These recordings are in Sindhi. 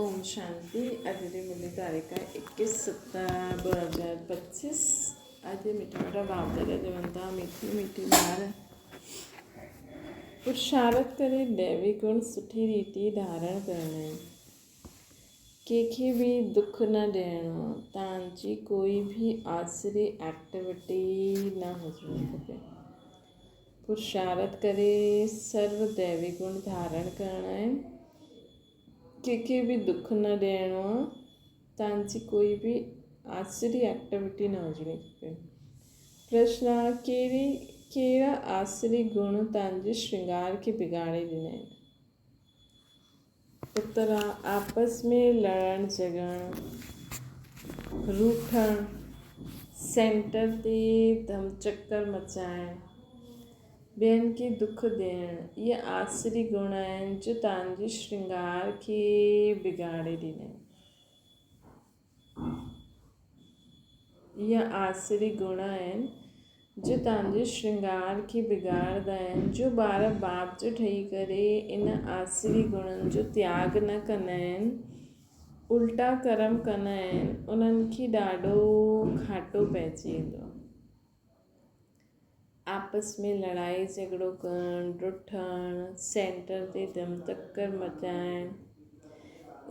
اوم شانتي اڄ جي ملي تاريخ آهي ايڪيس ست 2025 اڄ مٺا مٺا باپ دادا چون ٿا مٺي مٺي ٻار پرشارت ڪري ديوي گڻ سٺي ريتي ڌارڻ ڪرڻا آهن ڪنهن کي به دک نه ڏيڻو تان جي ڪوئي به آسري ايڪٽيوٽي نه هجڻي کپي پرشارت ڪري سرو ديوي گڻ ڌارڻ ڪرڻا آهن ڪنهن کي به دک نه ڏيڻو آ، توهان جي ڪوئي به آسري ايڪٽيوٽي نه هجڻي کپي. پرشن آ، ڪهڙي ڪهڙا آسري گڻ توهان جي شرنگار کي بگاڙي ڏيندا آهن؟ اتر آ، آپس ۾ لڙڻ جهڳڙڻ، روٺڻ، سينٽر تي ڌم چڪر مچائڻ. ٻين کي دک ڏيڻ، اهي آسري گڻ آهن جو توهان جي شرنگار کي بگاڙي ڏيندا آهن. اهي آسري گڻ آهن جو توهان جي شرنگار کي بگاڙدا آهن. جو ٻار باپ جو ٺهي ڪري ان آسري گڻن جو تياڳ نه ڪندا آهن، الٽا ڪرم ڪندا آهن، انهن کي ڏاڍو گهاٽو پئجي ويندو آهي. آپس ۾ لڙائي جهڳڙو ڪرڻ، رٺڻ، سينٽر تي دم تڪڙ مچائڻ،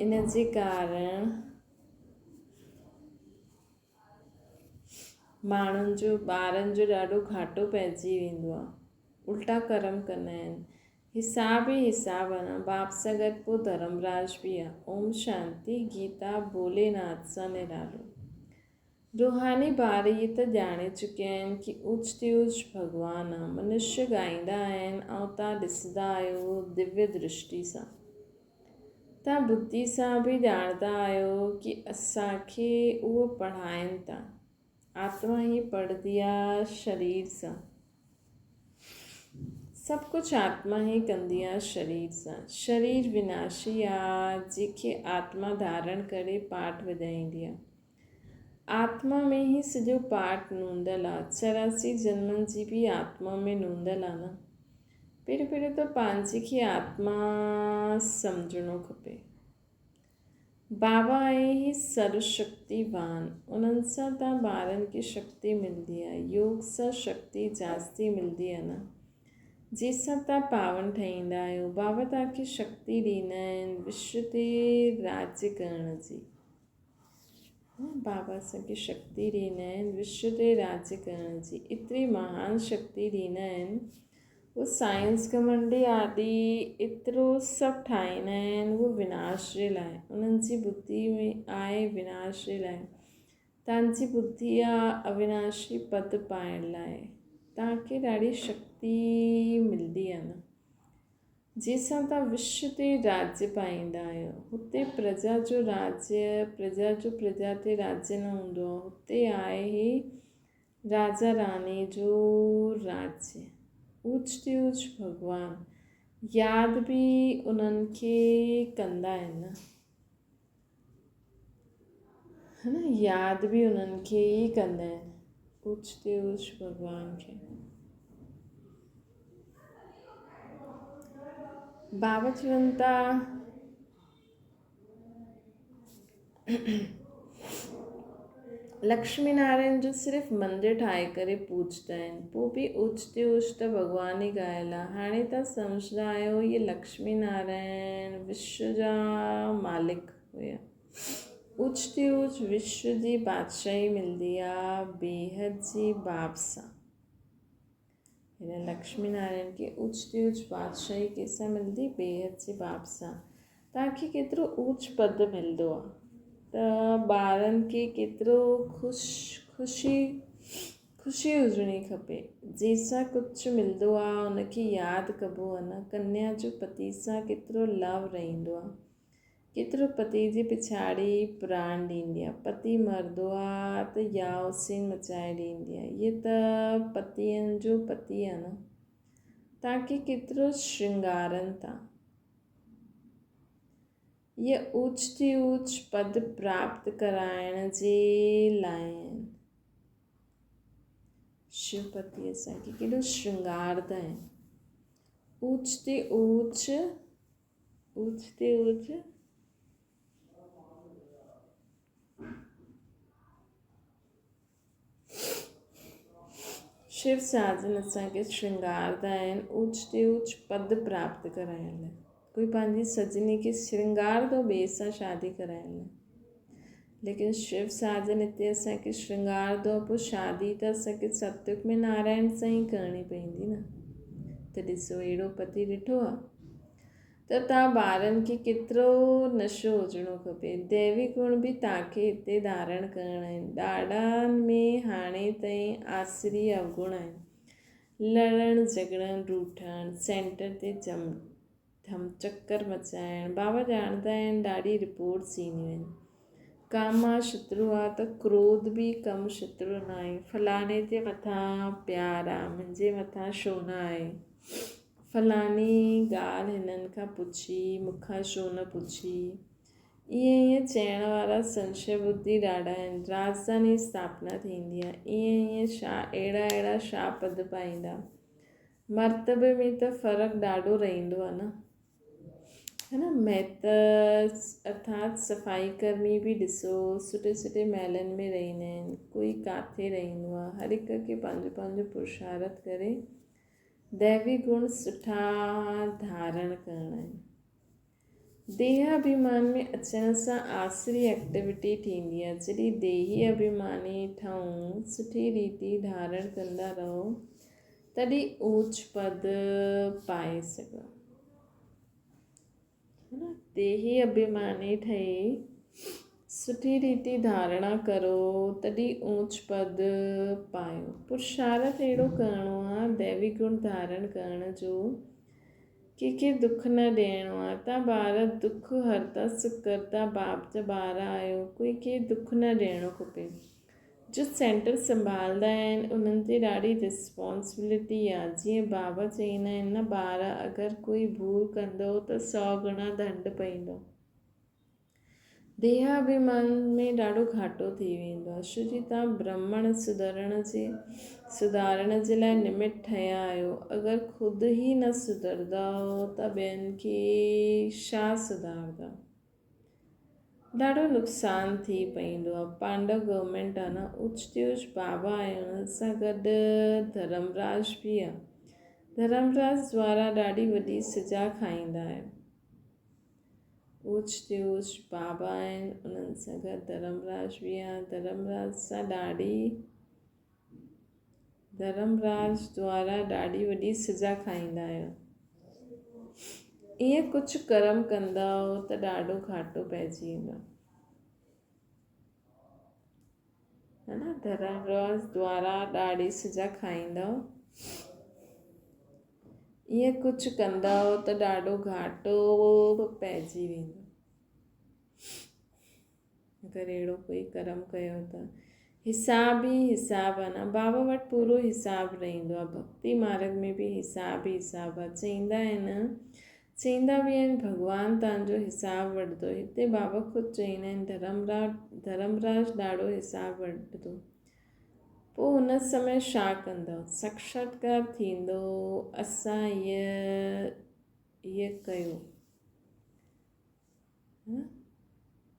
ان جي ڪارڻ ماڻهن جو ٻارن جو ڏاڍو گهاٽو پئجي ويندو آهي. الٽا ڪرم ڪندا آهن. حساب ئي حساب آ نه باپ سان گڏ پو ڌرمراج به آ. اوم شانتي گيتا ڀولي ناٿ سان نرالو. روحاني ٻار هي ته ڄاڻي چڪيا آهن ڪي اوچ تي اوچ ڀڳوان آ. منشيه ڳائيندا آهن ۽ تان ڏسندا آهيو دويه درشٽي سان. تان ٻڌي سان به ڄاڻندا آهيو ڪي اسان کي اهو پڙهائين ٿا. آتما هي پڙهندي آ شرير سان. سڀ ڪجهه آتما هي ڪندي آ شرير سان. شرير وناشي آ جنهن کي آتما ڌارڻ ڪري پاٺ وڄائيندي آ. آتما ۾ ئي سڄو پاٺ نوندل آ. 84 جنمن جي به آتما ۾ نوندل آ نه. پهريون پهريون ته پنهنجي کي آتما سمجهڻو کپي. بابا آهي هي سرو شڪتي وان. انهن سان تان ٻارن کي شڪتي ملندي آ. يوگ سان شڪتي جاستي ملندي آ نه. جنهن سان تان پاون ٺهيندا آهيو. بابا تان کي شڪتي ڏيندا آهن وشو تي راڄ ڪرڻ جي. بابا اسان کي شڪتي ڏيندا آهن وشو تي راڄ ڪرڻ جي ايتري مهان شڪتي ڏيندا آهن هو سائنس گهمنڊي آدي ايترو سڀ ٺاهيندا آهن اهو وناش جي لاء انهن جي ٻڌي ۾ آهي وناش جي لاء تان جي ٻڌي آ اويناشي پد پائڻ لاء تان کي ڏاڍي شڪتي ملدي آ نه جنهن سان توهان وشو تي راڄ پائيندا آهيو. هتي پرجا جو راڄ، پرجا جو پرجا تي راڄ نه هوندو آهي. هتي آهي هي راجا راڻي جو راڄ. اوچ تي اوچ ڀڳوان ياد به انهن کي ڪندا آهن نه. ها نه ياد به انهن کي ئي ڪندا آهن. اوچ تي اوچ ڀڳوان کي. بابا چون ٿا لڪشمي نارائڻ جو صرف مندر ٺاهي ڪري پوڄندا آهن پوء به اوچ تي اوچ ته ڀڳوان ئي ڳايل آهي هاڻي تان سمجهندا آهيو اهي لڪشمي نارائڻ وشو جا مالڪ هيا اوچ تي اوچ وشو جي بادشاهي ملندي آهي بيحد جي باب سان هن لڪشمي نارائڻ کي اوچ تي اوچ بادشاهي ڪنهن سان ملندي؟ بيحد جي باب سان. توهان کي ڪيترو اوچ پد ملندو آ ته ٻارن کي ڪيترو خوش خوشي خوشي هجڻي کپي. جنهن سان ڪجهه ملندو آ ان کي ياد ڪبو آ نه. ڪنيا جو پتي سان ڪيترو لو رهندو آ. ڪيترو پتي جي پڇاڙي پراڻ ڏيندي آ. پتي مرندو آ ته ياء سين مچائي ڏيندي آ. هيء ته پتين جو پتي آ نه. تان کي ڪيترو شرنگارن ٿا. هيء اوچ ٿي اوچ پد پراپت ڪرائڻ جي لاء آهن. شو پتي اسان کي ڪيڏو شرنگاردا آهن. اوچ تي اوچ اوچ تي اوچ شو ساجن اسان کي شرنگاردا آهن اوچ تي اوچ پد پراپت ڪرائڻ لاء. ڪوئي پنهنجي سجني کي شرنگاردو ٻئي سان شادي ڪرائڻ لاء. ليڪن شو ساجن هتي اسان کي شرنگاردو پوء شادي ته اسان کي ستيگ ۾ نارائڻ سان ئي ڪرڻي پوندي نه. ته ڏسو اهڙو پتي ڏٺو آ. ته توهان ٻارن کي ڪيترو نشو هجڻو کپي. ديوي گڻ به توهان کي هتي ڌارڻ ڪرڻا آهن. ڏاڏان ۾ هاڻي تائين آسري اوگڻ آهن. لڙڻ، جهڳڙڻ، روٺڻ، سينٽر تي ڌم چڪر مچائڻ. بابا ڄاڻندا آهن ڏاڍي رپورٽس اينديون آهن. ڪام آ شترو آ ته ڪروڌ به ڪم شترو ناهي. فلاڻي جي مٿان پيار آ، منهنجي مٿان ڇو نه آهي. فلاڻي ڳالهه هنن کان پڇي، مون کان ڇو نه پڇي. ائين ائين چئڻ وارا سنشي ٻڌي ڏاڍا آهن. راڄڌاني اسٿاپنا ٿيندي آهي. ائين ائين ڇا اهڙا اهڙا ڇا پد پائيندا. مرتبي ۾ ته فرق ڏاڍو رهندو آهي نه. هي نه مهتر ارٿات صفائي ڪرمي به ڏسو سٺي سٺي محلن ۾ رهندا آهن. ڪوئي ڪاٿي رهندو آهي. هر هڪ کي پنهنجو پنهنجو پرشارٿ ڪري ديوي گڻ سٺا ڌارڻ ڪرڻا آهن. ديهه اڀيمان ۾ اچڻ سان آسري ايڪٽيوٽي ٿيندي آهي. جڏهن ديهي اڀيماني ٺهون، سٺي ريتي ڌارڻ ڪندا رهو، تڏهن اوچ پد پائي سگهو. ديهي اڀيماني ٺهي سٺي ريتي ڌارڻا ڪرو تڏهن اوچ پد پايو. پرشارٿ اهڙو ڪرڻو آ ديوي گڻ ڌارڻ ڪرڻ جو ڪنهن کي دک نه ڏيڻو آ. تان ٻار دک هرتا سک ڪرتا باپ جا ٻار آهيو ڪوئي کي دک نه ڏيڻو کپي. جو سينٽر سنڀالدا آهن انهن تي ڏاڍي رسپانسبلٽي آ جيئن بابا چئيندا آهن نه ٻار اگر ڪوئي ڀول ڪندو ته سئو گڻا ڌنڊ پئيندو ديها اڀيمان ۾ ڏاڍو گهاٽو ٿي ويندو آ ڇو جي تان برهمڻ سڌرڻ جي سڌارڻ جي لاء نمت ٺهيا آهيو اگر خود ئي نه سڌردائو ته ٻين کي ڇا سڌاردا. ڏاڍو نقصان ٿي پئيندو آ. پانڊو گورنمينٽ آ نه اوچتي اوچ بابا آهي انهن سان گڏ ڌرمراج به آ. ڌرمراج دوارا ڏاڍي وڏي سزا کائيندا آهيو. اوچتي اوچ بابا آهن انهن سان گڏ ڌرمراج به آ. ڌرمراج سان ڏاڍي ڌرمراج دوارا ڏاڍي وڏي سزا کائيندا آهيو. ائين ڪجهه ڪرم ڪندؤ ته ڏاڍو گهاٽو پئجي ويندو. ها نه ڌرمراج دوارا ڏاڍي سزا کائيندؤ. ائين ڪجهه ڪندؤ ته ڏاڍو گهاٽو پئجي ويندو. اگر اهڙو ڪوئي ڪرم ڪيو ته حساب ئي حساب آ نه بابا وٽ پورو حساب رهندو آ ڀڳتي مارگ ۾ به حساب ئي حساب آ چئيندا آهن چئيندا به آهن ڀڳوان تان جو حساب وٺندو هتي بابا خود چئيندا آهن ڌرمراج ڌرمراج ڏاڍو حساب وٺندو پوء ان سمي ڇا ڪندو ساکشاتڪار ٿيندو اسان هيء هيء ڪيو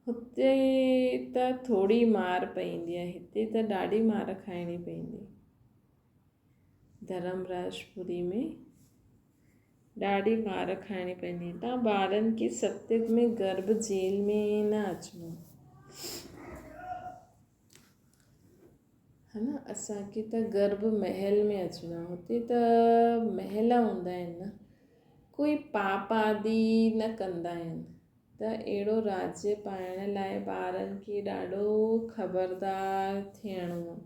هتي ته ٿوري مار پئيندي آهي، هتي ته ڏاڍي مار کائڻي پئيندي. ڌرمراجپوري ۾ ڏاڍي مار کائڻي پئيندي. تان ٻارن کي ستيگ ۾ گرڀ جيل ۾ نه اچڻو. ها نه اسان کي ته گرڀ محل ۾ اچڻو آهي. هتي ته محل هوندا آهن نه. ڪوئي پاپ آدي نه ڪندا آهن ته اهڙو راجيه پائڻ لاء ٻارن کي ڏاڍو خبردار ٿيڻو آهي.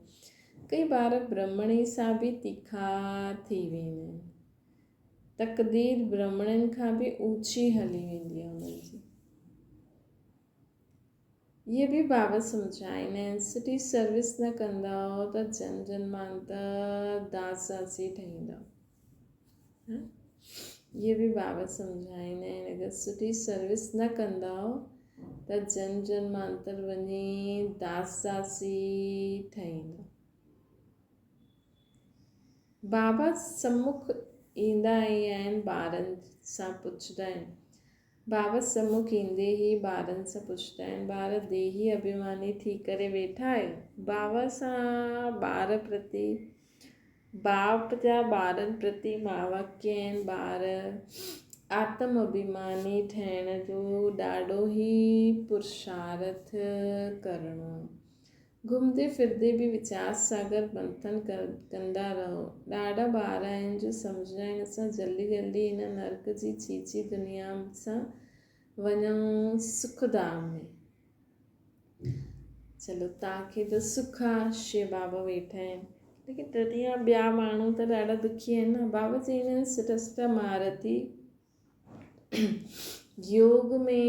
ڪئي ٻار برهمڻي سان به تکا ٿي ويندا آهن. تقدير برهمڻين کان به اوچي هلي ويندي آهي انهن جي. اهي به بابا سمجهائيندا آهن سٺي سروس نه ڪندؤ ته جن جنمانتر داس داسي ٺهيندؤ. اهي به بابا سمجهائيندا آهن اگر سٺي سروس نه ڪندؤ ته جن جنمانتر وڃي داس داسي ٺهيندؤ. بابا سمک ايندا ئي آهن ٻارن سان پڇندا آهن. بابا سمک ايندي ئي ٻارن سان پڇندا آهن ٻار ديهي اڀيماني ٿي ڪري ويٺا آهيو؟ بابا سان ٻار پرتي باپ جا ٻارن پرتي مهاواڪيه آهن، ٻار آتم اڀيماني ٺهڻ جو ڏاڍو ئي پرشارٿ ڪرڻو. گهمندي ڦرندي به ويچار ساگر منٿن ڪندا رهو. ڏاڍا ٻار آهن جو سمجهندا آهن اسان جلدي جلدي هن نرڪ جي چيچي دنيا سان وڃون سک ڌام ۾. چلو توهان کي ته سک آ شو بابا ويٺا آهن ليڪن دنيا ٻيا ماڻهو ته ڏاڍا دکي آهن نه بابا چوندا آهن سٺا سٺا مهارٿي يوگ ۾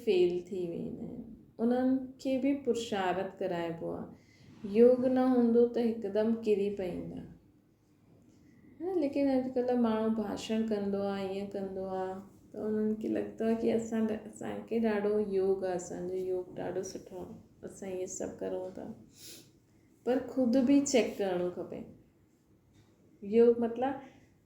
فيل ٿي ويندا آهن انهن کي به پرشارٿ ڪرائبو آهي يوگ نه هوندو ته هڪدم ڪري پئيندا ليڪن اڄڪلهه ماڻهو ڀاشڻ ڪندو آهي ائين ڪندو آهي ته انهن کي لڳندو آهي ڪي اسانکي ڏاڍو يوگ آهي اسانجو يوگ ڏاڍو سٺو آهي اسان اهي سڀ ڪرون ٿا پر خود به چيڪ ڪرڻو کپي يوگ مطلب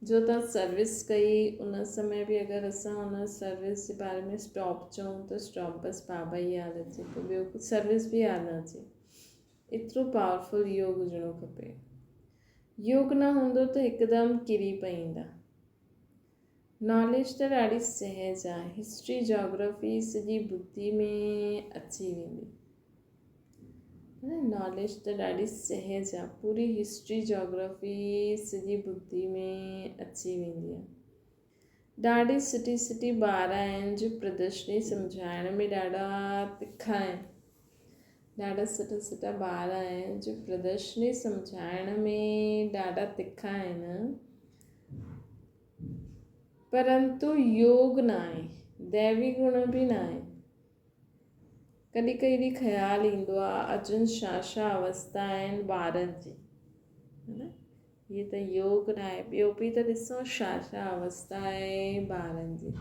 جو تان سروس ڪئي ان سمي به اگر اسان ان سروس جي باري ۾ اسٽاپ چئون ته اسٽاپ بس بابا ئي ياد اچي پوء ٻيو ڪجهه سروس به ياد نه اچي ايترو پاورفل يوگ هجڻو کپي. يوگ نه هوندو ته هڪدم ڪري پئيندا. ناليج ته ڏاڍي سهج آهي. هسٽري جاگرافي سڄي ٻڌي ۾ اچي ويندي. ناليج ته ڏاڍي سهج آهي. پوري هسٽري جاگرافي سڄي ٻڌي ۾ اچي ويندي آهي. ڏاڍي سٺي سٺي ٻار آهن جو پردرشني سمجهائڻ ۾ ڏاڍا تکا آهن. ڏاڍا سٺا سٺا ٻار آهن جو پردرشني سمجهائڻ ۾ ڏاڍا تکا آهن. پرنتو يوگ نه آهي، ديوي گڻ به نه آهي. ڪڏهن ڪڏهن خيال ايندو آهي ارجن ڇا ڇا اوستا آهن ٻارن جي. هي ته يوگ ناهي ٻيو به ته ڏسو ڇا ڇا اوستا آهي ٻارن جي.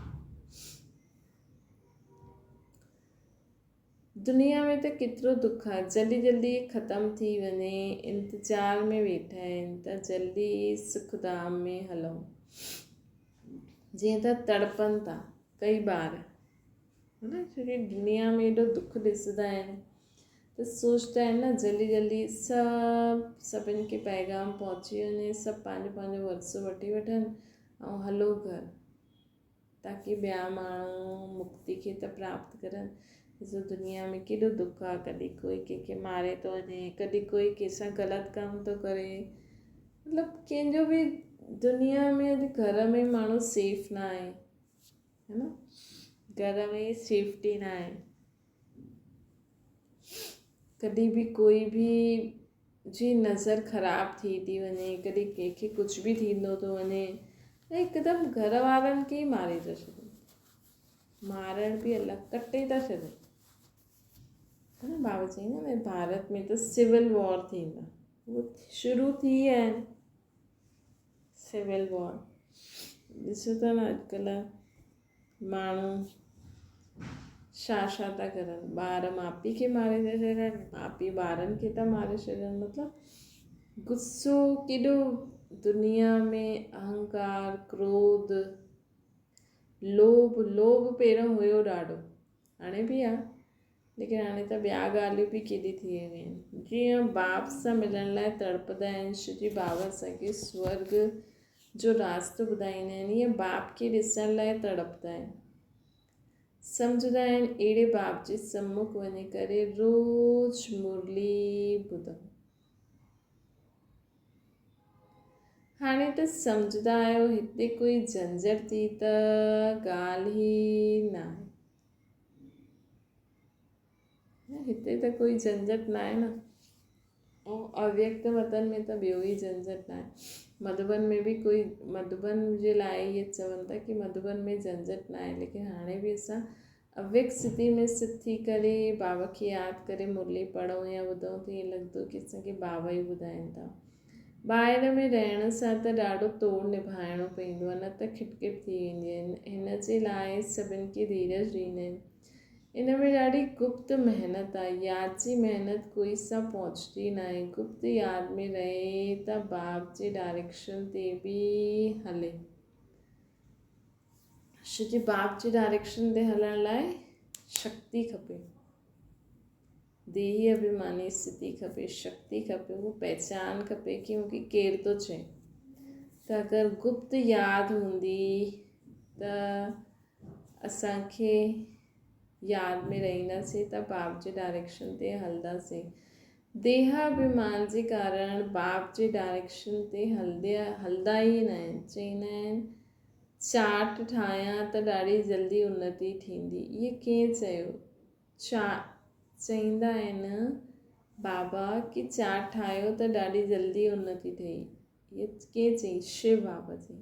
دنيا ۾ ته ڪيترو دک آهي جلدي جلدي ختم ٿي وڃي انتظار ۾ ويٺا آهن ته جلدي سک ڌام ۾ هلون جيئن ته تڙپن ٿا ڪئي ٻار نه ڇو ڪي دنيا ۾ ايڏو دک ڏسندا آهن ته سوچدا آهن نه جلدي جلدي سڀ سڀن کي پيغام پهچي وڃي سڀ پنهنجو پنهنجو ورثو وٺي وٺن ۽ هلو گهر تاڪي ٻيا ماڻهو مڪتي کي ته پراپت ڪرن ڏسو دنيا ۾ ڪيڏو دک آهي ڪڏهن ڪوئي ڪنهن کي ماري ٿو وڃي ڪڏهن ڪوئي ڪنهن سان غلط ڪم ٿو ڪري مطلب ڪنهن جو به دنيا ۾ اڄ گهر ۾ ماڻهو سيف نه آهي هي نه گهر ۾ سيفٽي نه آهي ڪڏهن به ڪوئي به جي نظر خراب ٿي ٿي وڃي ڪڏهن ڪنهن کي ڪجهه به ٿيندو ٿو وڃي ته هڪدم گهر وارن کي ئي ماري ٿا ڇڏن مارڻ به الڳ ڪٽي ٿا ڇڏن نه بابا چئي نه ڀارت ۾ ته سول وار ٿيندا اهو شروع ٿي ويا آهن سول وار ڏسو ٿا نه اڄڪلهه ماڻهو ڇا ڇا ٿا ڪرن ٻار ماء پيء کي ماري ٿا ڇڏن ماء پيء ٻارن کي ٿا ماري ڇڏن مطلب غصو ڪيڏو دنيا ۾ اهنڪار ڪروڌ لوڀ لوڀ پهريون هيو ڏاڍو هاڻي به آهي ليڪن هاڻي ته ٻيا ڳالهيون به ڪيڏي ٿي ويون آهن. جيئن باپ سان ملڻ لاء تڙپندا آهن، شري بابا اسان کي سورڳ جو راستو ٻڌائيندا آهن، ايئن باپ کي ڏسڻ لاء تڙپندا آهن. سمجهندا آهن اهڙي باپ جي سمک وڃي ڪري روز مرلي ٻڌون. هاڻي ته سمجهندا آهيو هتي ڪوئي جهنجهٽ ٿي ته ڳالهه ئي ناهي. هتي ته ڪوئي جهنجهٽ ناهي نه ۽ اويڪت وطن ۾ ته ٻيو ئي جهنجهٽ ناهي مڌوبن ۾ به ڪوئي مڌوبن جي لاء اهي چون ٿا ڪي مڌوبن ۾ جهنجهٽ ناهي ليڪن هاڻي به اسان اويڪت سٿي ۾ سٿ ٿي ڪري بابا کي ياد ڪري مرلي پڙهون يا ٻڌون ته ائين لڳندو ڪي اسان کي بابا ئي ٻڌائين ٿا ٻاهر ۾ رهڻ سان ته ڏاڍو توڙ نڀائڻو پوندو آهي نه ته کٽ کٽ ٿي ويندي آهي. هن جي لاء سڀن کي ڌيرج ڏيندا آهن. ان ۾ ڏاڍي گپت محنت آهي. ياد جي محنت ڪوئي سان پهچندي ناهي. گپت ياد ۾ رهي ته باپ جي ڊائريڪشن تي به هلي. ڇو جي باپ جي ڊائريڪشن تي هلڻ لاء شڪتي کپي. ديهي اڀيماني اسٿتي کپي، شڪتي کپي، هو پهچان کپي ڪي مون کي ڪير ٿو چئي. ته اگر گپت ياد هوندي ته اسان کي ياد ۾ رهنداسين ته باپ جي ڊائريڪشن تي هلنداسين. ديهاڀيمان جي ڪارڻ باپ جي ڊائريڪشن تي هلندي هلندا ئي نه آهن. چئيندا آهن چارٽ ٺاهيان ته ڏاڍي جلدي انتي ٿيندي. اهي ڪنهن چيو؟ چئيندا آهن بابا ڪي چارٽ ٺاهيو ته ڏاڍي جلدي انتي ٿئي. اهي ڪنهن چئي؟ شو بابا چئي.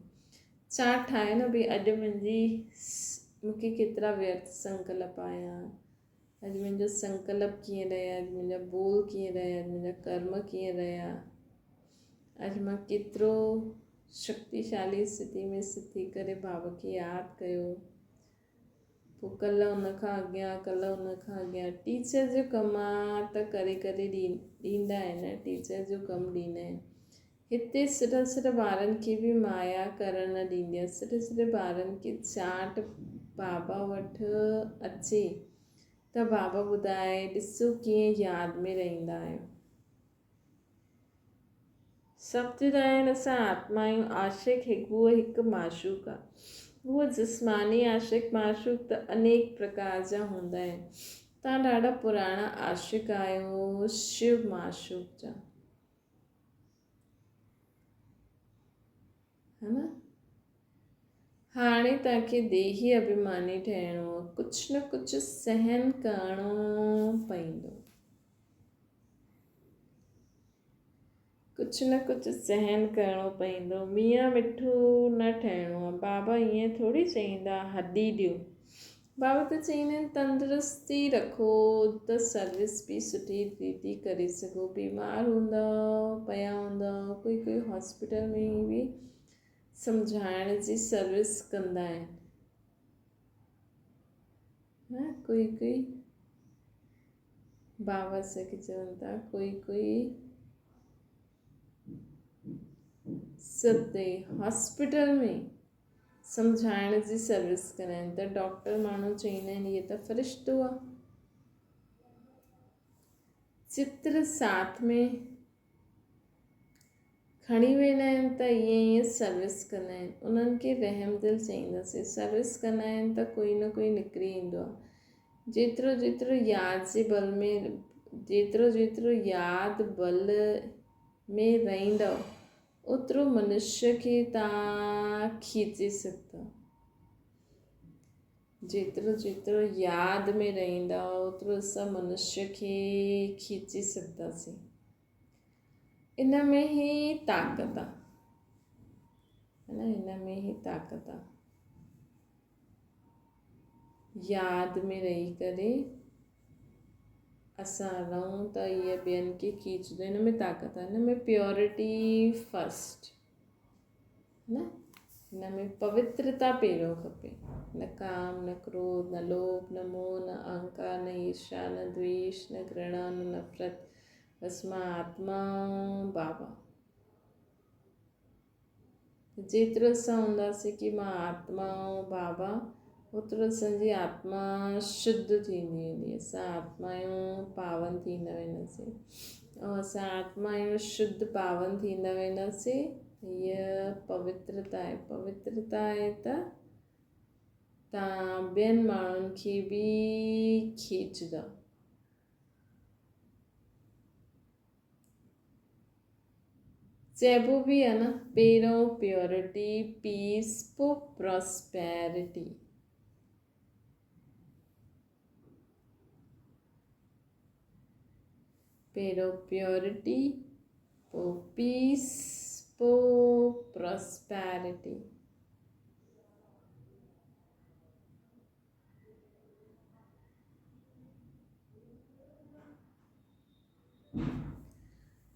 چارٽ ٺاهيو نه ڀئي اڄ منهنجي مون کي ڪيترا ويرٿ سنڪلپ آيا، اڄ منهنجو سنڪلپ ڪيئن رهيا، اڄ منهنجا ٻول ڪيئن رهيا، اڄ منهنجا ڪرم ڪيئن رهيا، اڄ مان ڪيترو شڪتيشالي اسٿتي ۾ اسٿت ٿي ڪري بابا کي ياد ڪيو. پوء ڪلهه ان کان اڳيان، ڪلهه ان کان اڳيان. ٽيچر جو ڪم آ ته ڪري ڪري ڏيندا آهن، ٽيچر جو ڪم ڏيندا آهن. هتي سٺا سٺا ٻارن کي به مايا ڪرڻ نه ڏيندي آ. سٺي سٺي ٻارن کي چاٽ بابا وٽ اچي ته بابا ٻڌائي ڏسو ڪيئن ياد ۾ رهندا آهيو. سمجهندا آهن اسان آتما آهيون، عاشق هڪ هڪ معشوق آ. هو جسماني عاشق معشوق ته انيڪ پرڪار جا هوندا آهن. توهان ڏاڍا پراڻا عاشق آهيو شو معشوق جا. ها نه؟ هاڻي توهان کي ديهي اڀيماني ٺهڻو آ، ڪجهه نه ڪجهه سهن ڪرڻو پئيندو. ڪجهه نه ڪجهه سهن ڪرڻو پئيندو. ميان مٺو نه ٺهڻو آ. بابا ائين ٿوري چئيندا هڏي ڏيو. بابا ته چئيندا آهن تندرستي رکو ته سروس به سٺي ريتي ڪري سگهو. بيمار هوندؤ، پيا هوندؤ، ڪوئي ڪوئي هاسپيٽل ۾ به سمجهائڻ جي سروس ڪندا آهن. ها ڪوئي ڪوئي بابا اسان کي چون ٿا ڪوئي ڪوئي ستي هاسپيٽل ۾ سمجهائڻ جي سروس ڪرائين ته ڊاڪٽر ماڻهو چئيندا آهن هي ته فرشتو آ. چتر ساٿ ۾ کڻي ويندا آهن ته ائين ائين سروس ڪندا آهن انهن کي رحم دل چئينداسين سروس ڪندا آهن ته ڪوئي نه ڪوئي نڪري ايندو آهي جيترو جيترو ياد جي بل ۾ جيترو جيترو ياد بل ۾ رهندؤ اوترو منشيه کي تان کيچي سگهندؤ جيترو جيترو ياد ۾ رهندؤ اوترو اسان منشيه کي کيچي سگهنداسين ان ۾ ئي طاقت آ نه ان ۾ ئي طاقت آ ياد ۾ رهي ڪري اسان رهون ته اها ٻين کي کيچندو ان ۾ طاقت آ ان ۾ پيورٽي فرسٽ نه هن ۾ پوترتا پهريون کپي، نه ڪام، نه ڪروڌ، نه لوڀ، نه موهه، نه اهنڪار، نه ايرشا، نه دويش، نه گهرڻا، نه نفرت، بس مان آتما بابا. جيترو اسان هونداسين ڪي مان آتما بابا، اوترو اسان جي آتما شڌ ٿيندي ويندي، اسان آتمايون پاون ٿيندا وينداسين ۽ اسان آتمايون شڌ پاون ٿيندا وينداسين. هيء پوترتا آهي. پوترتا آهي ته توهان ٻين ماڻهن کي به کيچندا. چئبو به آهي نه پهريون پيورٽي، پيس، پوء پراسپيرٽي. پهريون پيورٽي، پوء پيس، پوء پراسپيرٽي.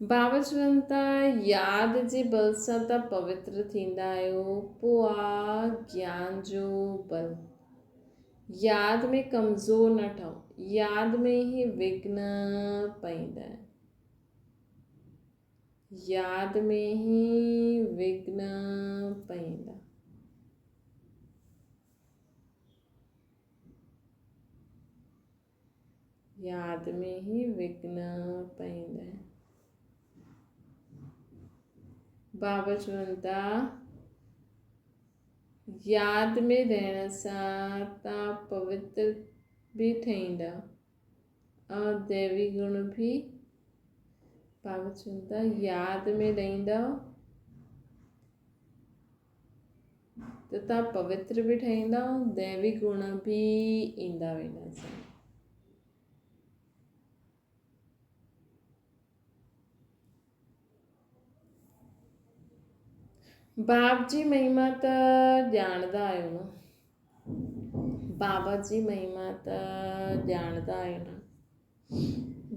بابا چون ٿا ياد جي بل سان ته پوتر ٿيندا آهيو پوء آ گيان جو بل. ياد ۾ ڪمزور نه ٺهو، ياد ۾ ئي وگهن پئيندا آهن. ياد ۾ ئي وگهن پئيندا. ياد ۾ ئي وگهن پئيندا آهن. بابا چون ٿا، ياد ۾ رهڻ سان توهان پوتر به ٺهيندا ۽ ديوي گڻ به. بابا چون ٿا، ياد ۾ رهندؤ ته توهان پوتر به ٺهيندا ۽ ديوي گڻ به ايندا ويندا. باب جي مهما ته ڄاڻندا آهيو نه؟ بابا جي مهما ته ڄاڻندا آهيو نه؟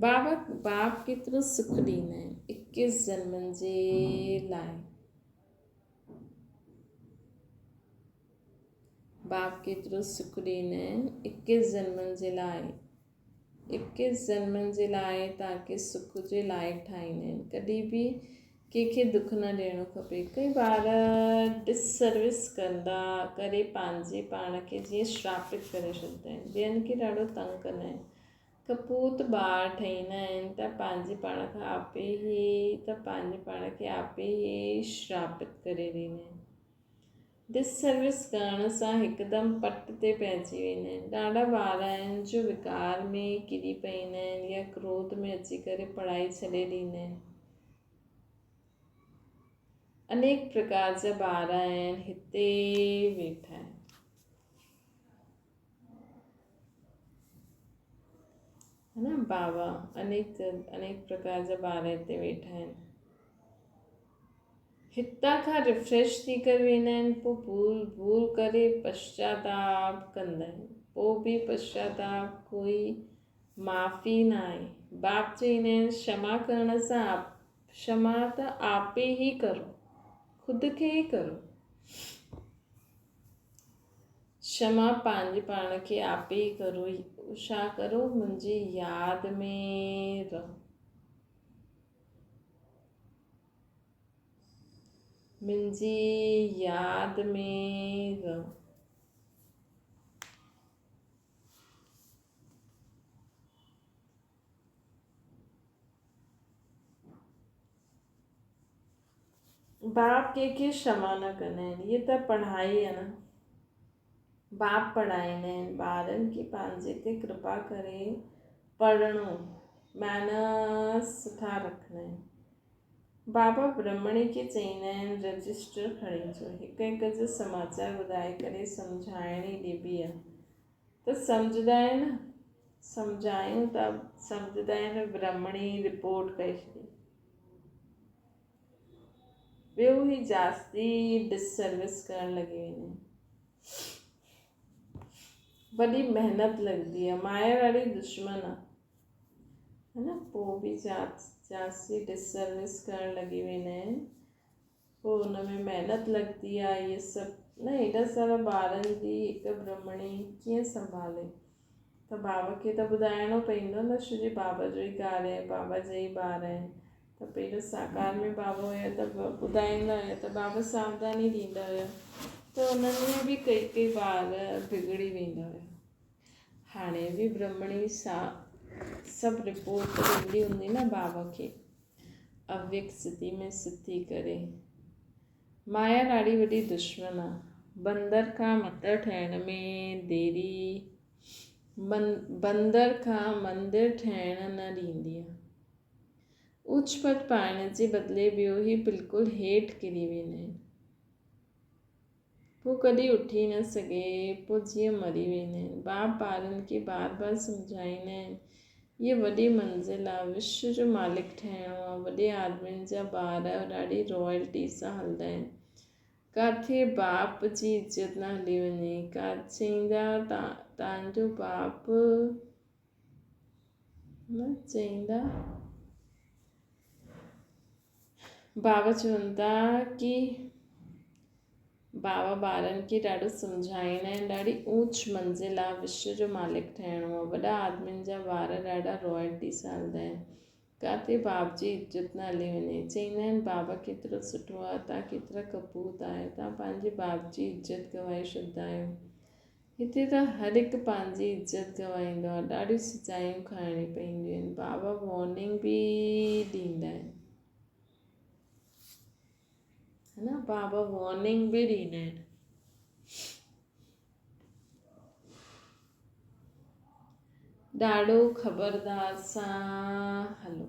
بابا باپ ڪيترو سک ڏيندا آهن اڪيس جنمن جي لاء. باپ ڪيترو سک ڏيندا آهن اڪيس جنمن جي لاء. اڪيس جنمن جي لاء توهان کي سک جي لائق ٺاهيندا آهن. ڪڏهن به ڪنهن کي دک نه ڏيڻو کپي. ڪئي ٻار ڊس سروس ڪندا ڪري پنهنجي پاڻ کي جيئن شراپت ڪري ڇڏيندا آهن. ٻين کي ڏاڍو تنگ ڪندا آهن. ڪپوت ٻار ٺهيندا آهن ته پنهنجي پاڻ کان آپي ئي ته پنهنجي پاڻ کي آپي ئي شراپت ڪري ڏيندا آهن. ڊس سروس ڪرڻ سان هڪدم پٽ تي پئجي ويندا آهن. ڏاڍا ٻار آهن جو وڪار ۾ ڪري پئيندا آهن يا ڪروڌ ۾ اچي ڪري پڙهائي ڇڏي ڏيندا آهن. انيڪ پرڪار جا ٻار آهن هتي ويٺا آهن. ها نه بابا انيڪ انيڪ پرڪار جا ٻار هتي ويٺا آهن. هتان کان ريفريش ٿي ڪري ويندا آهن پوء ڀول ڀول ڪري پشچاتاپ ڪندا آهن پوء به پشچاتاپ ڪوئي معافي نه آهي. باپ چئيندا آهن شما ڪرڻ سان شما ته آپي ئي ڪرو خود کي ئي ڪرو. شما پنهنجي پاڻ کي آپي ئي ڪرو ڇا ڪرو منهنجي ياد ۾ رهو. منهنجي ياد ۾ رهو. باپ ڪنهن کي ڪشما نه ڪندا آهن. هيء ته پڙهائي آهي نه. باپ پڙهائيندا آهن ٻارن کي پنهنجي تي ڪرپا ڪري پڙهڻو مينرس سٺا رکڻا آهن. بابا برهمڻي کي چئيندا آهن رجسٽر کڻي اچو. هڪ هڪ جو سماچار ٻڌائي ڪري سمجهائڻي ڏبي آهي ته سمجهندا آهن نه. سمجهايون ته سمجهندا آهن برهمڻي رپورٽ ڪري ڇڏي. ٻيو هي جاستي ڊس سروس ڪرڻ لڳي ويندا آهن. وڏي محنت لڳندي آهي. مايا ڏاڍي دشمن آهي. ها نه پوء به جاستي ڊس سروس ڪرڻ لڳي ويندا آهن. پوء ان ۾ محنت لڳندي آهي اهي سڀ نه ايڏا سارا ٻارن جي هڪ برهمڻي ڪيئن سنڀالي. ته بابا کي ته ٻڌائڻو پئيندو نه ڇو جي بابا جو ئي ڪاري آهي بابا جا ئي ٻار آهن ته پهريون ساڪار ۾ بابا هيا ته ٻڌائيندا هيا ته بابا ساوڌاني ڏيندا هيا ته انهن ۾ به ڪئي ڪئي ٻار بگڙي ويندا هيا هاڻي به برهمڻي سا سڀ رپورٽ ڏيندي هوندي نه بابا کي اويڪ سٿي ۾ سٿي ڪري مايا ڏاڍي وڏي دشمن آ. بندر کان مندر ٺهڻ ۾ ديري بندر کان مندر ٺهڻ نه ڏيندي آ. اوچ پد پائڻ جي بدلي ٻيو هي بلڪل هيٺ ڪري ويندا آهن. پوء ڪڏهن اٺي نه سگهي، پوء جيئن مري ويندا آهن. باپ ٻارن کي بار بار سمجهائيندا آهن، هيء وڏي منزل آ، وشو جو مالڪ ٺهڻو آ. وڏي آدمين جا ٻار ڏاڍي رائلٽي سان هلندا آهن. ڪاٿي باپ جي عزت نه هلي وڃي. ڪا چئيندا تان جو باپ نه چئيندا. بابا چون ٿا ڪي بابا ٻارن کي ڏاڍو سمجهائيندا آهن ڏاڍي اوچ منزل آ وشو جو مالڪ ٺهڻو آ وڏا آدمين جا ٻار ڏاڍا رائلٽي سان هلندا آهن ڪاٿي باپ جي عزت نه هلي وڃي چئيندا آهن بابا ڪيترو سٺو آ تان ڪيترا ڪپوت آهيو تان پنهنجي باپ جي عزت گنوائي ڇڏندا آهيو هتي ته هر هڪ پنهنجي عزت گنوائيندو آهي، ڏاڍيون سزايون کائڻيون پونديون آهن، بابا وارننگ به ڏيندا آهن. نه بابا وارننگ به ڏيندا آهن. ڏاڍو خبردار سان هلو.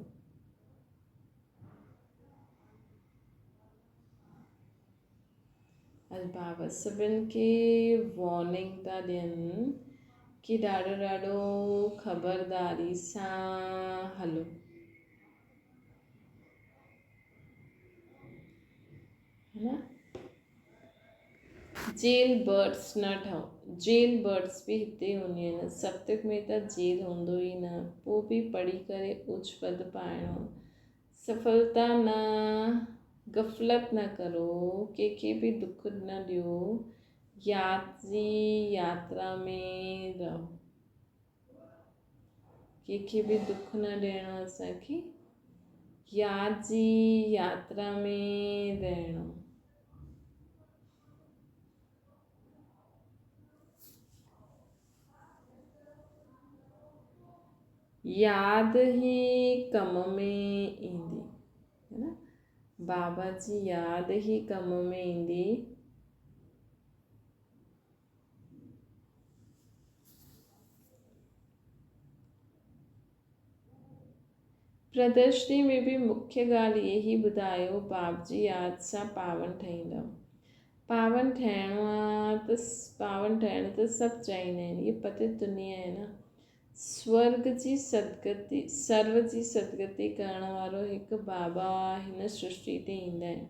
البابا سڀن کي وارننگ ٿا ڏين ڪي ڏاڍو ڏاڍو خبرداري سان هلو. نه جيل برڊس نه ٺهو. جيل برڊس به هتي هونديون آهن. ستيگ ۾ ته جيل هوندو ئي نه. پوء به پڙهي ڪري اوچ پد پائڻو. سڦلتا نه غفلت نه ڪرو. ڪنهن کي به دک نه ڏيو. ياد جي ياترا ۾ رهو. ڪنهن کي به دک نه ڏيڻو اسان کي. ياد جي ياترا ۾ رهڻو. ياد ئي ڪم ۾ ايندي هي نه بابا جي ياد ئي ڪم ۾ ايندي. پردرشني ۾ به مکيه ڳالهه اهي ئي ٻڌايو باب جي ياد سان پاون ٺهيندؤ. پاون ٺهڻو آ ته پاون ٺهڻ ته سڀ چاهيندا آهن. هيء پتيت دنيا آهي نه. سورڳ جي سدگتي سرو جي سدگتي ڪرڻ وارو هڪ بابا هن سرشٽي تي ايندا آهن.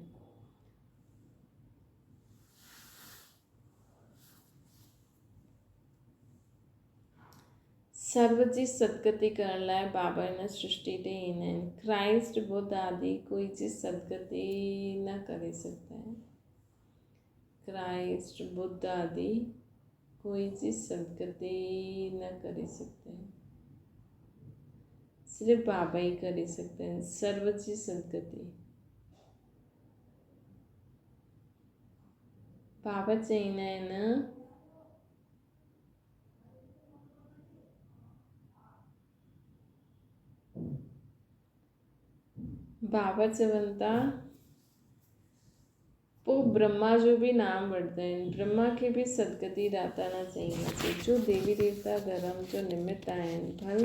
سرو جي سدگتي ڪرڻ لاء بابا هن سرشٽي تي ايندا آهن. ڪرائسٽ، ٻڌ آدي ڪوئي جي سدگتي نه ڪري سگهندا آهن. ڪرائسٽ، ٻڌ آدي ڪوئي جي سدگتي نه ڪري سگهندا آهن. صرف بابا ئي ڪري سگهندا آهن سرو جي سدگتي. بابا چئيندا آهن. بابا چون ٿا پوء برهما جو به نام وٺندا آهن. برهما کي به سدگتي داتا نه چئينداسين جو ديوي ديوتا ڌرم جو نمت آهن. ڀل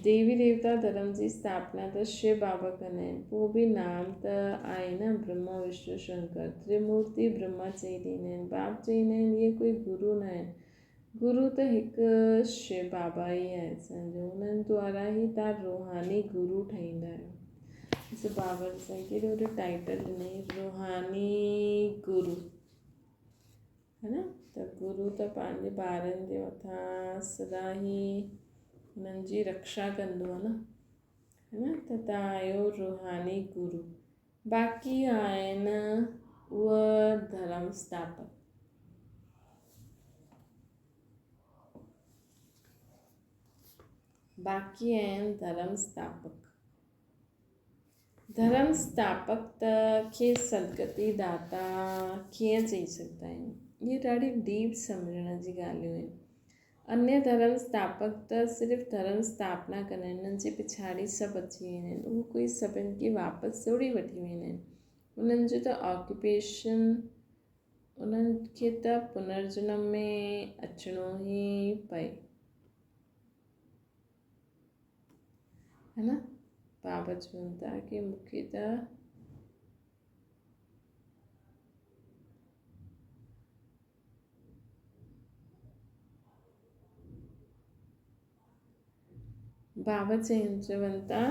ديوي ديوتا ڌرم جي اسٿاپنا ته شو بابا ڪندا آهن پوء به نام ته آهي نه برهما وشنو شنڪر تريمورتي برهما چئي ڏيندا آهن. باپ چئيندا آهن اهي ڪوئي گرو نه آهن. گرو ته هڪ شو بابا ئي آهي اسان جو انهن دوارا ئي تان روحاني گرو ٺهيندا آهيو. ڏسو بابا اسان کي ڪيڏو وڏو ٽائيٽل ڏنائين روحاني گرو هي نه ته گرو ته پنهنجي ٻارن جي مٿان سدا ئي انهن جي رڪشا ڪندو آهي نه هي نه ته تان آهيو روحاني گرو باقي آهن اهي ڌرم اسٿاپڪ. باقي آهن ڌرم اسٿاپڪ. ڌرم اسٿاپڪ ته کي سدگتي داتا ڪيئن چئي سگهندا آهيون؟ اهي ڏاڍي ڊيپ سمجهڻ جي ڳالهيون آهن. انيه ڌرم اسٿاپڪ ته صرف ڌرم اسٿاپنا ڪندا آهن، انهن جي پڇاڙي سڀ اچي ويندا آهن، اهو ڪوئي سڀن کي واپس ٿوري وٺي ويندا آهن. انهن جو ته آڪيوپيشن انهن کي ته پنرجنم ۾ اچڻو ئي پئي. هي نه بابا چون ٿا ڪي مون کي ته بابا چون ٿا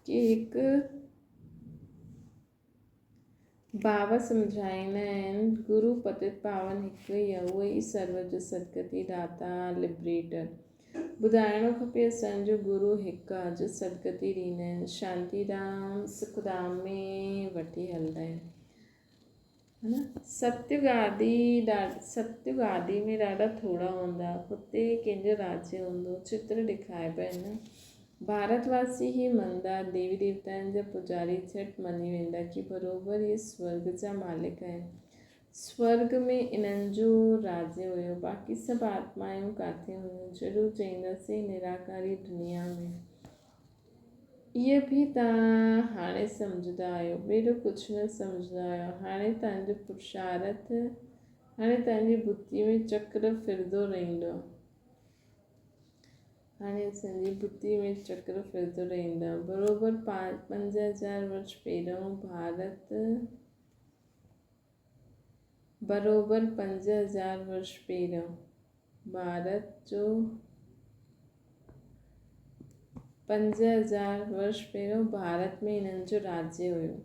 ڪي هڪ بابا سمجهائيندا آهن گرو پتت پاون هڪ ئي آهي اهو ئي سرو جو سدگتي داتا لبريٽر ٻڌائڻو کپي اسان جو گرو هڪ آهي جو سدگتي ڏيندا آهن شانتي ڌام سک ڌام ۾ وٺي هلندا آهن ستيگ آدي ستيگ آدي ۾ ڏاڍا ٿورا هوندا هتي ڪنهن جو راجيه هوندو چتر ڏيکاربا آهن ڀارت واسي هي مندا ديوي ديوتائن جا پوڄاري جهٽ مڃي ويندا ڪي بروبر هي سورڳ جا مالڪ آهن سورڳ ۾ انهن جو راجيه هيو باقي سڀ آتمائون ڪاٿي هيون ضرور چئينداسين نراڪاري دنيا ۾. اهي به توهان هاڻي سمجهندا آهيو، ٻيڙو ڪجهه نه سمجهندا آهيو. هاڻي توهان جو پرشارٿ، هاڻي توهان جي بتي ۾ چڪر ڦرندو رهندو. هاڻي اسان جي بتي ۾ چڪر ڦرندو رهندو. بروبر 5000 ورش پهريون ڀارت، بروبر 5000 ورش پهريون ڀارت جو 5000 ورش پهريون ڀارت ۾ هنن جو راجيه هيو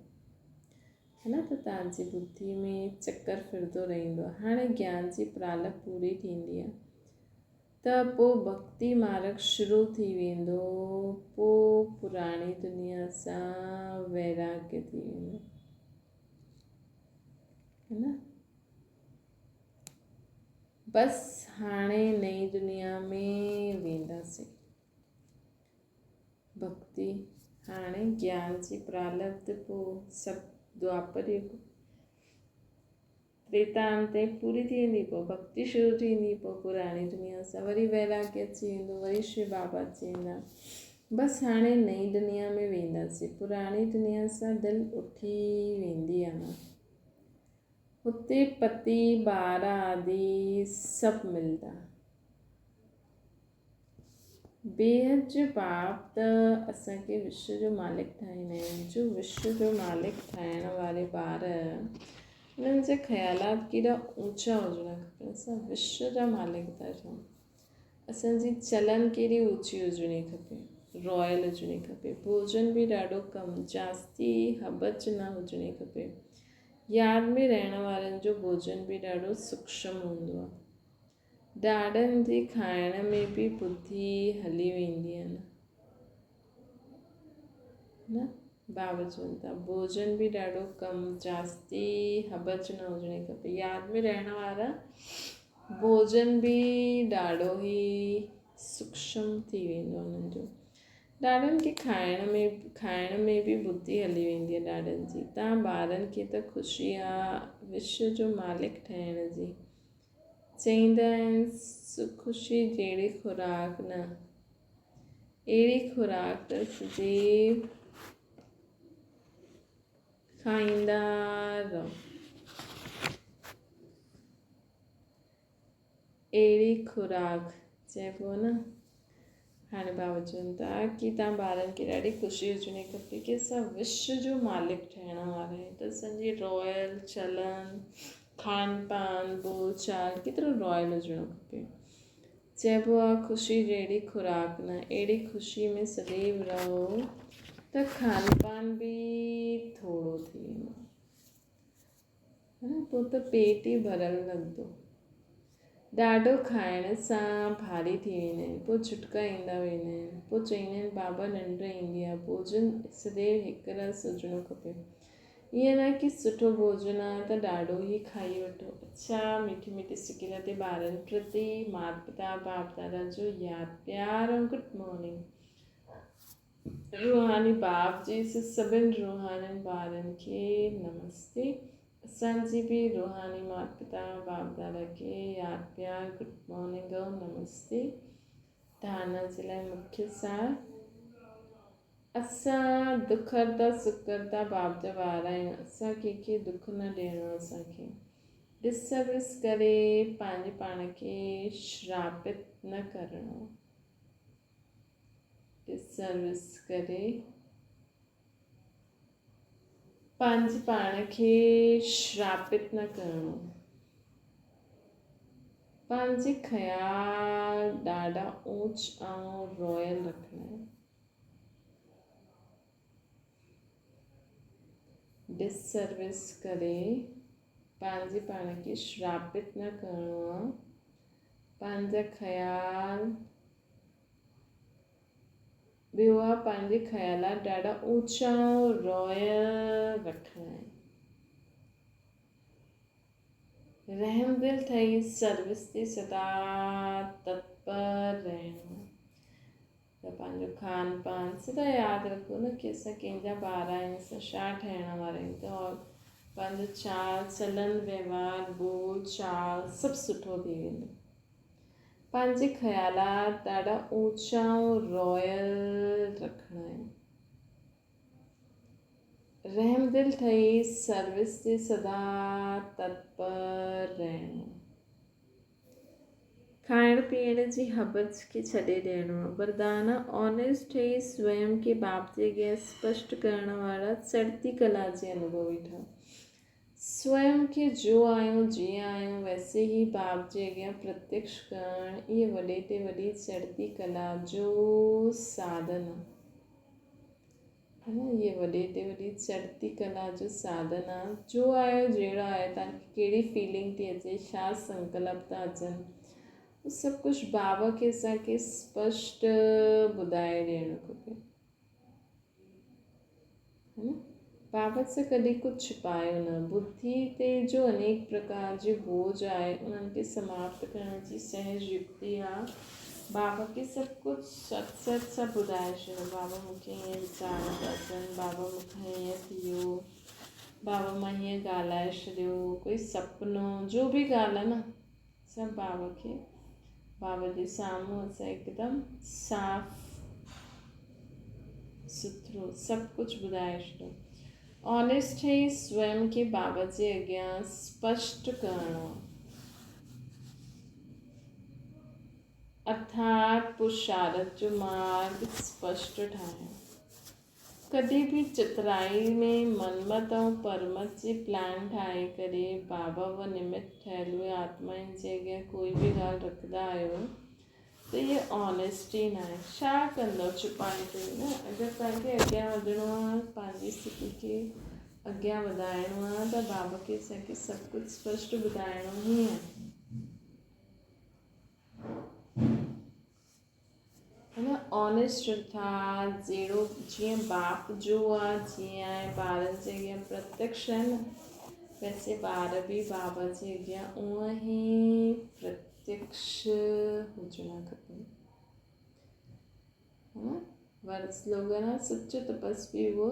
هي نه ته توهان جي ٻڌي ۾ چڪر ڦرندو رهندو آهي. هاڻي گيان جي پرالپ پوري ٿيندي آهي ته پوء ڀڳتي مارگ شروع ٿي ويندو، پوء پراڻي دنيا سان ويراڳ ٿي ويندو هي نه. بس هاڻي نئين دنيا ۾ وينداسين. ڀڳتي هاڻي گيان جي پرالبڌ پوء سڀ دوآپر يگ تريتا انت تائين پوري ٿي ويندي پوء ڀڳتي شروع ٿيندي پوء پراڻي دنيا سان وري ويراڳ اچي ويندو وري شو بابا اچي ويندا بس هاڻي نئين دنيا ۾ وينداسين پراڻي دنيا سان دل اٺي ويندي آهي. اتي پتي، ٻار آدي سڀ ملدا. بيحد جو باپ ته اسان کي وشو جو مالڪ ٺاهيندا آهن، جو وشو جو مالڪ ٺاهڻ واري ٻار انهن جا خيالات ڪيڏا اوچا هجڻا کپن. اسان وشو جا مالڪ ٿا ٺهون. اسان جي چلن ڪيڏي اوچي هجڻي کپي، رائل هجڻي کپي. ڀوڄن به ڏاڍو ڪم، جاستي هٻچ نه هجڻي کپي. ياد ۾ رهڻ وارن جو ڀوڄن به ڏاڍو سوڪشم هوندو آهي. ڏاڏن جي کائڻ ۾ به ٻڌي هلي ويندي آهي نه. نه بابا چون ٿا ڀوڄن به ڏاڍو ڪم، جاستي هٻچ نه هجڻي کپي. ياد ۾ رهڻ وارا ڀوڄن به ڏاڍو ئي سوڪشم ٿي ويندو آهي انهن جو. ڏاڏن کي کائڻ ۾ کائڻ ۾ به ٻڌي هلي ويندي آ ڏاڏن جي. تان ٻارن کي ته خوشي آ وشو جو مالڪ ٺهڻ جي. چئيندا آهن خوشي جهڙي خوراڪ نه. اهڙي خوراڪ ته سديو کائيندا رهو. اهڙي خوراڪ چئبو نه. هاڻي بابا چون ٿا ڪي توهان ٻارن کي ڏاڍي خوشي هجڻي کپي ڪي اسان وشو جو مالڪ ٺهڻ وارا آهيون ته اسان جي رائل چلن کان پان ٻول چال ڪيترو رائل هجڻو کپي. چئبو آهي خوشي جهڙي خوراڪ نه. اهڙي خوشي ۾ سديو رهو ته کان پان به ٿورو ٿي ويندو. ها پوء ته پيٽ ئي ڀريل لڳندو. ڏاڍو کائڻ سان ڀاري ٿي ويندا آهن. پوء جهٽڪا ايندا ويندا آهن. پوء چئيندا آهن بابا ننڊ ايندي آهي. ڀوڄن سديو هڪ رس هجڻو کپي. ائين نه ڪي سٺو ڀوڄن آهي ته ڏاڍو ئي کائي وٺو. اڇا مٺي مٺي سڪيل تي ٻارن پرتي مات پتا باپ دادا جو ياد پيار ۽ گڊ مارننگ. روحاني باپ جي سڀن روحانين ٻارن کي نمستي. اسان جي به روحاني مات پتا باپ دادا کي ياد پيار گڊ مارننگ ۽ نمستي. ڌارنا جي لاء مکيه سار. اسان دکرتا سکرتا باپ جا ٻار آهيون. اسان ڪنهن کي دک نه ڏيڻو اسان کي ڏس وس ڪري پنهنجي پاڻ کي شراپت نه ڪرڻو. سروس ڪري پنهنجي پاڻ کي شراپت نه ڪرڻو. پنهنجي خيال ڏاڍا اوچ ۽ رائل رکڻا آهن. ڊس سروس ڪري پنهنجي پاڻ کي شراپت نه ڪرڻو آهي. پنهنجا خيال ٻيو آ پنهنجي خيالات ڏاڍا اوچا ۽ رائل رکڻا آهن. رحم دل ٺهي سروس تي سدا تتپر رهڻو آ. ته پنهنجو کان پان سدا ياد رکو نه ڪي اسان ڪنهن جا ٻار آهيون اسان ڇا ٺهڻ وارا آهيون ته پنهنجو چال چلن وهنوار ٻول چال سڀ سٺو ٿي ويندو. پنهنجي خيالات ڏاڍا اوچا ۽ رائل رکڻا آهن. رحمدل ٺهي سروس تي سدا تتپر رهڻو. کائڻ پيئڻ جي هٻڇ کي ڇڏي ڏيڻو. وردان، آنيسٽ ٺهي سويم کي باپ جي اڳيان اسپشٽ ڪرڻ وارا چڙهتي ڪلا جي انوڀوي ٺهه. سويم کي جو آهيون جيئن آهيون ويسي ئي باپ جي اڳيان پرتيڪش ڪرڻ اهي وڏي تي وڏي چڙهتي ڪلا جو ساڌن آهي. ها نه اهي وڏي تي وڏي چڙهتي ڪلا جو ساڌن آ. جو آهيو جهڙا آهيو توهان کي ڪهڙي فيلنگ ٿي اچي ڇا سنڪلپ ٿا اچن اهو سڀ ڪجهه بابا کي اسان کي اسپشٽ ٻڌائي ڏيڻ کپي ها نه بابا سان ڪڏهن ڪجهه ڇپايو نه ٻڌي تي جو انيڪ پرڪار جي بوجھ آهي انهن کي سماپت ڪرڻ جي سهج يڪتي آ بابا کي سڀ ڪجهه سچ سچ سڀ ٻڌائي ڇڏيو بابا مون کي ائين ويچار ٿا اچن بابا مون کان ائين ٿي ويو بابا مان هيئن ڳالهائي ڇڏيو ڪوئي سپنو جو به ڳالهه آهي نه سڀ بابا کي بابا جي سامهون اسان هڪدم صاف سٿرو سڀ ڪجهه ٻڌائي ڇڏيو آنيسٽ ٺهي سويم کي بابا جي اڳيان اسپشٽ ڪرڻو. ارٿات پرشارٿ جو مارگ اسپشٽ ٺاهڻ. ڪڏهن به چترائي ۾ منمت ۽ پرمت جي پلان ٺاهي ڪري بابا و نمت ٺهيل اهي آتمائن جي اڳيان ڪوئي به ڳالهه رکندا آهيو ته اهي آنيسٽي ناهي. ڇا ڪندؤ ڇپائي ڪري نه اگر توهان کي اڳيان وڌڻو آهي پنهنجي اسٿتي کي اڳيان وڌائڻو آهي ته بابا کي اسان کي سڀ ڪجهه اسپشٽ ٻڌائڻو ئي آهي. هن آنيسٽ ارٿات جهڙو جيئن باپ جو آ جيئن آهي ٻارن جي اڳيان پرتيڪش آهي نه ويسي ٻار به بابا جي اڳيان اونئن ئي پرتيڪش هجڻا کپن. ور سلوگن آ سچو تپسوي اهو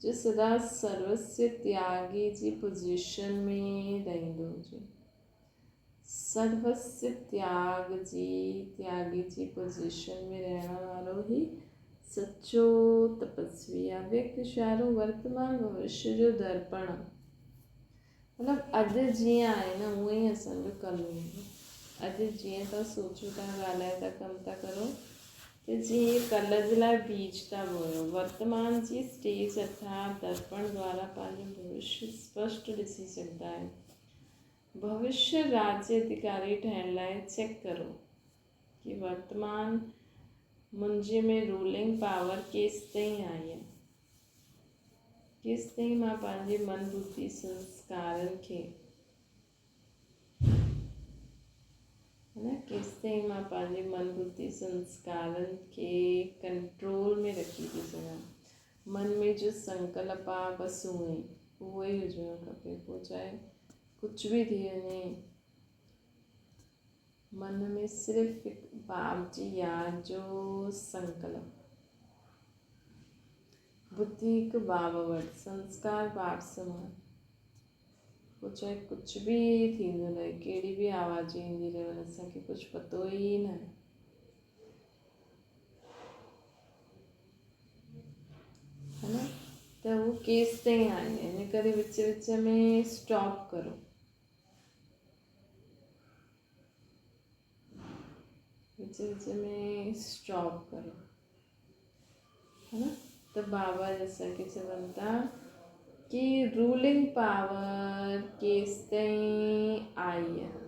جو سدا سروسيه تياڳي جي پوزيشن ۾ رهندو هجي. سروسيه تياڳ جي تياڳي جي پوزيشن ۾ رهڻ وارو هي سچو تپسوي آ. ويڪت اشارو ورتمان ڀوشيه جو درپڻ آ. مطلب اڄ جيئن آهي نه اونئن ئي اسان جو ڪل هوندو. اڄ جيئن تان سوچو ٿا ڳالهايو ٿا ڪم ٿا ڪرو ته جيئن ڪل جي لاء بيج ٿا بويو. ورتمان جي اسٽيج ارٿات درپڻ دوارا پنهنجو ڀوشيه اسپشٽ ڏسي سگهندا آهيو. ڀوشيه راجيه اڌڪاري ٺهڻ لاء چيڪ ڪرو ڪي ورتمان منهنجي ۾ رولنگ پاور ڪيستائين آئي آهي، ڪيستائين مان پنهنجي من ٻڌي سنسڪارن کي نه ڪيستائين مان پنهنجي من ٻڌي سنسڪارن کي ڪنٽرول ۾ رکي ٿي سگهان. من ۾ جو سنڪلپ آ بس اهو ئي اهو ئي هجڻو کپي پوء چاهي ڪجهه به ٿي وڃي من ۾ صرف هڪ باپ جي ياد جو سنڪلپ ٻڌي هڪ باب وٽ سنسڪار باپ سمان پوء چاهي ڪجهه به ٿيندو رهي ڪهڙي به آواز ايندي رهي اسان کي ڪجهه پتو ئي نه آهي. ها نه ته هو ڪيستائين آهي ان ڪري وچ وچ ۾ اسٽاپ ڪرو وچ وچ ۾ اسٽاپ ڪرو ها نه ته بابا اسان کي چون ٿا ڪي رولنگ پاور ڪيستائين آئي آهي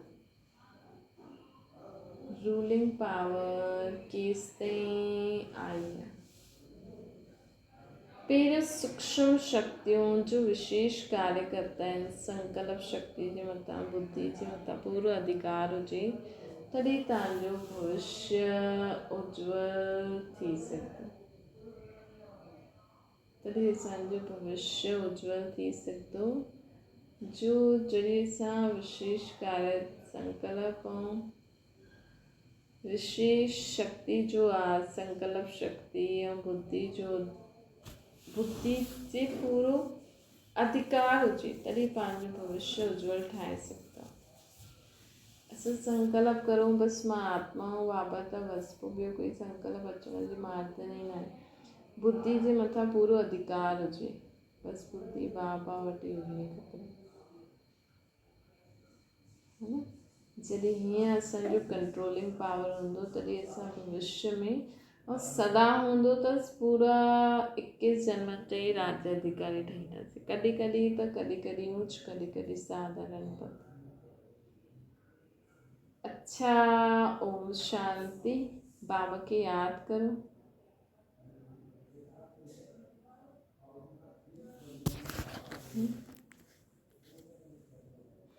رولنگ پاور ڪيستائين آئي آهي. پهريون سوڪشم شڪتيون جو وشيش ڪاريه ڪرتا آهن، سنڪلپ شڪتي جي مٿان، ٻڌي جي مٿان پورو اڌڪار هجي، تڏهن توهان جو ڀوشيه اجول ٿي سگهندو. تڏهن اسان جو ڀوشيه اجول ٿي سگهندو، جو جڏهن اسان وشيش ڪاريه سنڪلپ ۽ وشيش شڪتي جو آ سنڪلپ شڪتي ۽ ٻڌي جو ٻڌي تي پورو اڌڪار هجي تڏهن پنهنجو ڀوشيه اجول ٺاهي سگهندا. اسان سنڪلپ ڪرون بس مان آتما آهيان بابا ته بس پوء ٻيو ڪوئي سنڪلپ اچڻ جي مارتن ئي ناهي. ٻڌي جي مٿان پورو اڌڪار هجي. بس ٻڌي بابا وٽ ئي هجڻي کپي ها نه. جڏهن هيئن اسان جو ڪنٽرولنگ پاور هوندو تڏهن اسان ڀوشيه ۾ ۽ سدا هوندو ته پورا اڪيس جنم تي راج اڌڪاري ٺهينداسين. ڪڏهن ڪڏهن ته ڪڏهن ڪڏهن اوچ ڪڏهن ڪڏهن ساڌارڻ پد. اڇا اوم شانتي. بابا کي ياد ڪرو.